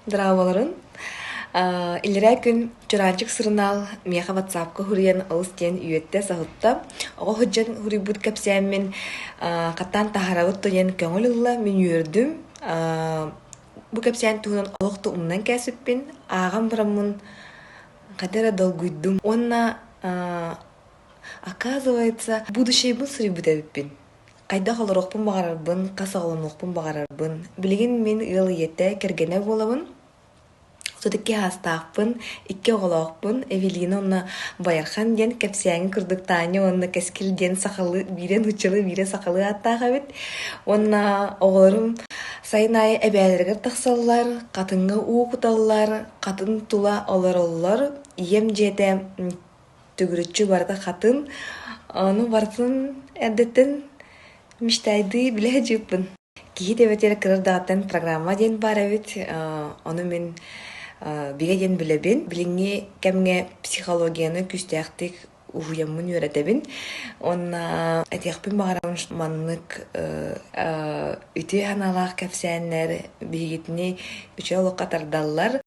Дорооболорун. Иллэрээ күн Чураанчык сурунаал миэхэ ватсапка суруйан олус диэн үөттэ, соһутта. Оҕо сылдьан суруйбут кэпсээммин хаттаан таһаарабыт диэн көҥүл ылла, мин үөрдүм. Бу кэпсээн туһунан олох да умнан кээспиппин, ааҕан бараммын хайда эрэ долгуйдум. Уонна оказывается, будущейбын суруйбут эбиппин. Хайдах олоруохпун баҕарарбын, хас оҕолонуохпун баҕарарбын. Билигин мин ыал ийэтэ, кэргэнэ буолабын. 32 саастаахпын, икки оҕолоохпун. Эвелина уонна Байархан диэн кэпсээҥҥи курдук Таня уонна Кэскил диэн сахалыы, биирэ нууччалыы, биирэ сахалыы ааттаах эбит. Уонна оҕолорум сайын аайы эбээлэригэр тахсаллар, хатыҥҥа уу куталлар, хатын тула олороллор. Ийэм дьиэтэ төгүрүччү барыта хатын, ону барытын эрдэттэн мечтайдыы билэ сылдьыыппын. Киһи тэбэтигэр кыра эрдэҕиттэн программа диэн баар эбит, ону мин бигэ диэн билэбин. Билиҥҥи кэмҥэ психологияны күүстээхтик уһуйаммын үөрэтэбин. Уонна этиэхпин баҕарабын, маннык үтүө санаалаах кэпсээннэр биһигитини үчүгэй олоххо тардаллар.